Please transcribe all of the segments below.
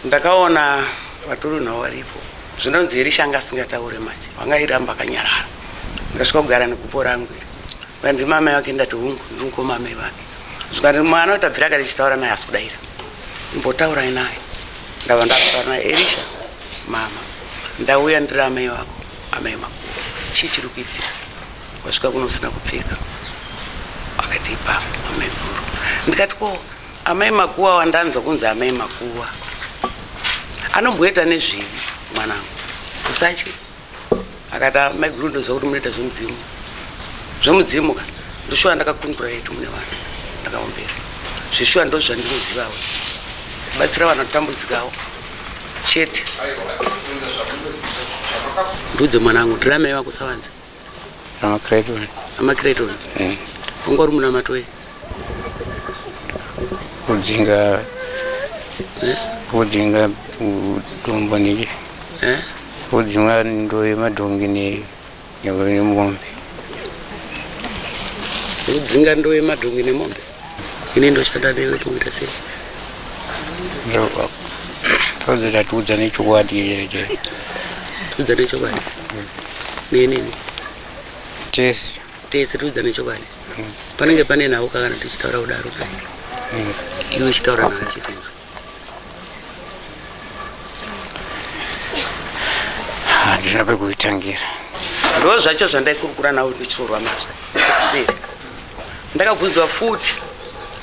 Ndakaona vatori nhau varipo. Zvinonzi Erisha anga asingataure manje. Wanga airamba akanyarara. Ndakasvika kugara negupo rangu iri. Zvikanzi ndimi amai vake ndati hungu ndiri mukoma amai vake. Zvikanzi mwana utabvira akati chitaura naye asi kudaira. Imbotaurai naye. Ndabva ndakutaura naye Erisha mama ndauya ndiri amai vako amai makuru. Chii chiri kuitika? Wasvika kuno usina kupfeka. Akati ipapo amai guru. Ndikati ko Amai Makuwa wandanzwa kunzi amai Makuwa anomboita nezvei mwanangu usatye akati amai guru ndoziva kuti munoita zvemudzimu zvemudzimu ka ndoshuwa ndakakundura yetu mune vanhu ndakaombera zveshuwa ndozvandinozivawo kubatsira vanhu vatambudzikawo chete ndudze mwanangu ndiri amai vako savanzi Amakreton. Eh. Wanga uri munamato wei? Kudzinga eh? Kudzinga dombo ne eh? Kudzinga ndoyo madhongi ne nemombe. Kudzinga ndoyo madhongi nemombe. Ini ndoshanda newe toita sei? Tozoda tiudza nechokwadi chete. Tiudza nechokwadi. Nenini. Tese. Tese tiudza nechokwadi. Panenge pane nhau kana tichitaura kudaro kai. Iwe uchitaura nayo chitinzwa. Handina pekuitangira. Ndo zvacho zvandaikurukura nawo ndichitorwa mazvo. Kuseri. Ndakabvunzwa futi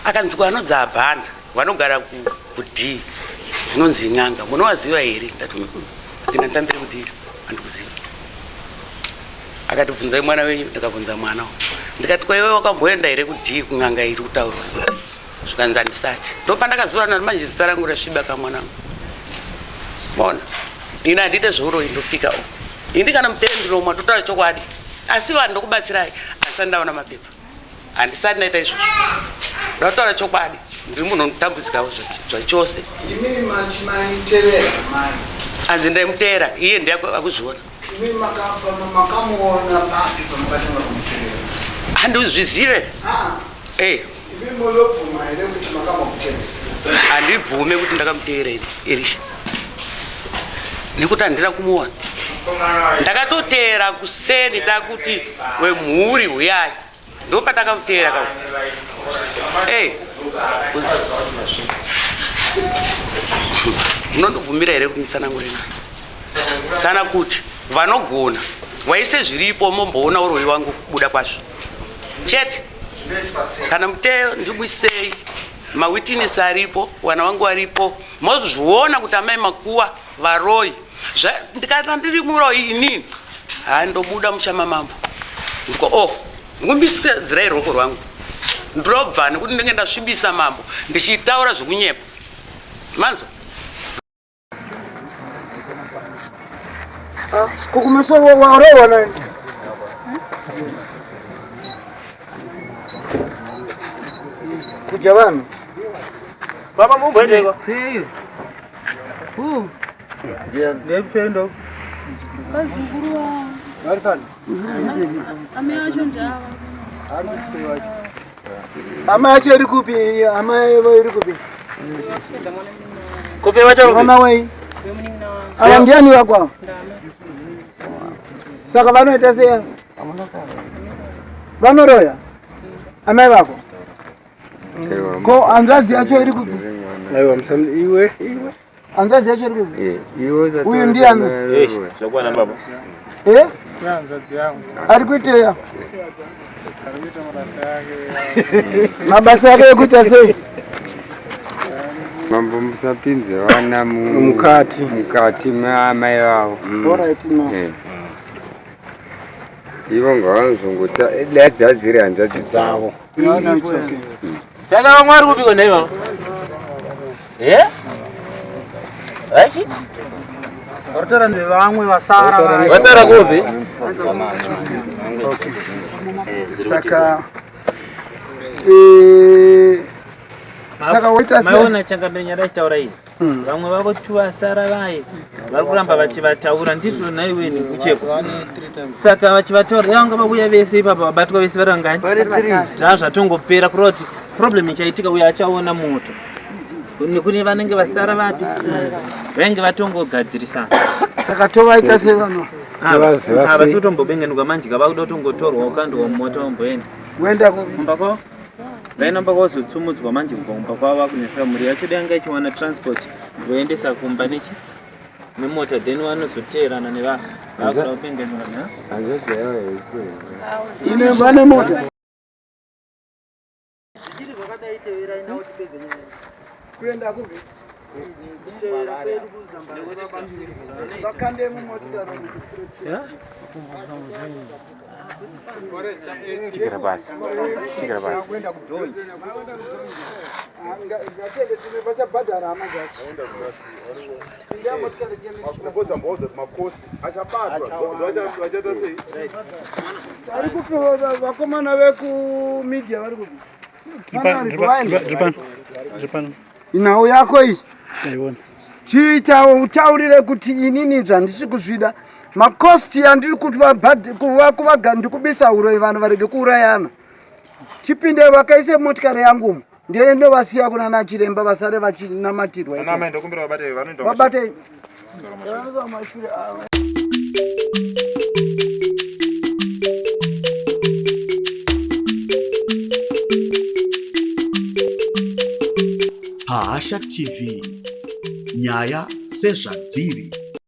akanzi ko anonzi abhanda vanogara kuD zvinonzi n'anga munovaziva here ndati ina nditambire kudii handikuziva akati bvunzai mwana wenyu ndakabvunza mwana ndikati ko iwe wakamboenda here kudii kun'anga iri kutaurwa kuti zvikanzi handisati ndopandakazorana manje zita rangu rasviba kamwanangu bona ini handiite zveuroyi ndopika o ini kana mutee ndinomwa ndotaura chokwadi asi vanhu ndokubatsirai handisati ndaona mapepa handisati ndaita izvozvo ndataura chokwadi ndiri munhu unotambudzikawo zvachose Imi mati maitevera mai. Anzi ndaimuteera iye ndiye akuzviona. Imi makamuona papi pamakatanga kumutevera? Handizvizive. Ah. Eh. Imi munobvuma here kuti makamutevera? Handibvume kuti ndakamuteera ini Elisha. Nekuti handina kumuona. Ndakatoteera kuseni takuti wemhuri huyai. Ndopatakamuteera ka. Eh. Munondibvumira here kuti nditsanangure naye? Kana kuti vanogona waise zviripo momboona uroyi wangu kubuda kwazvo. Chete. Kana muteyo ndimwisei mawitinesi aripo, wana wangu aripo, mozviona kuti amai makuwa varoyi. Ndikati ndiri muroyi inini, haa ndobuda muchama mambo. Ndiko oh, ngumbisidzirai ruoko rwangu. Ndobva nekuti ndinenge ndasvibisa mambo ndichitaura zvekunyepa. Manzwa? Kukumeso warohwa nani? Kuja vanhu. Baba mumboendeko. Sei? Hu. Ndiani? Ndepfendo. Vazukuru vavo. Vari pano. Amai acho ndava. Ari kupi wacho? Amai acho iri kupi? Amai iri kupi? Kupi wacho rupi? Mwana wei? Ava ndiani wako ava? Saka vanoita sei? Vanoroya? Amai vako? Ko hanzvadzi yacho iri kupi? Aiwa musam iwe iwe. Hanzvadzi yacho iri kupi? Eh, iwe usati Uyu ndiani? Eish, zvakwana baba. Eh? Hanzvadzi yangu. Ari kuitei? Ari kuita mabasa ake. Mabasa ake ekuita sei? Mambo musapinze vana mukati mukati maamai vavo. All right, no. Eh. Ivo ngavanozongota dai dziri hanzvadzi dzavo. No, no, it's okay. Saka vamwe vari kupiko nhai baba? Eh? Vachi? Varitaura ndevamwe vasara. Vasara kupi? Okay. Saka eh saka waita sei? Maona changamire nyada achitaura iyi. Vamwe vavo tu vasara vaye vari kuramba vachivataura ndizvo nhaiwe ndikuchekwa. Saka vachivataura yanga vauya vese ipapa vabatwa vese vari vangani? Zvaa zvatongopera kureva kuti problem ichaitika uyo achaona moto. Kune vanenge vasara vapi vainge vatongogadzirisana. Saka tovaita sei vanhu? Tovaziva Havasi sei? kutombobengenuka manje kava kuda kutongotorwa ukandwa mumota womboenda Voenda kupi? kumba kwavo. Vainamba kwazotsumudzwa manje kubva kumba kwavo vakuneseka mhuri yacho dai yanga ichiwana transport voendesa kumba nechi nemota then vanozoteerana nevanhu vakuda kubengenura. Hanzvadzi yavo iripo here? Ine vane mota. Kuenda kupi? Vakande mumotikari. Chigara pasi. Chigara pasi. Kuenda kudhoi. Ngatende tine vachabhadhara hama dzacho. Inda motikari tiende. Makomboza mboza makosi achabatwa vachaita sei? Vari kupi vakomana vekumedia vari kupi? Nhau yako iyi chiita utaurire kuti inini zvandisi kuzvida makosti andiri kuvaga ndikubisa uroyi vanhu varege kuurayana chipinde vakaise motikari yangu umu ndiye ndovasiya kuna nachiremba vasare vachinamatirwa ikoko. Ana mai ndokumbira vabate vanoenda Vabate vanozowa mashure avo. Pahasha TV, nyaya sezvadziri.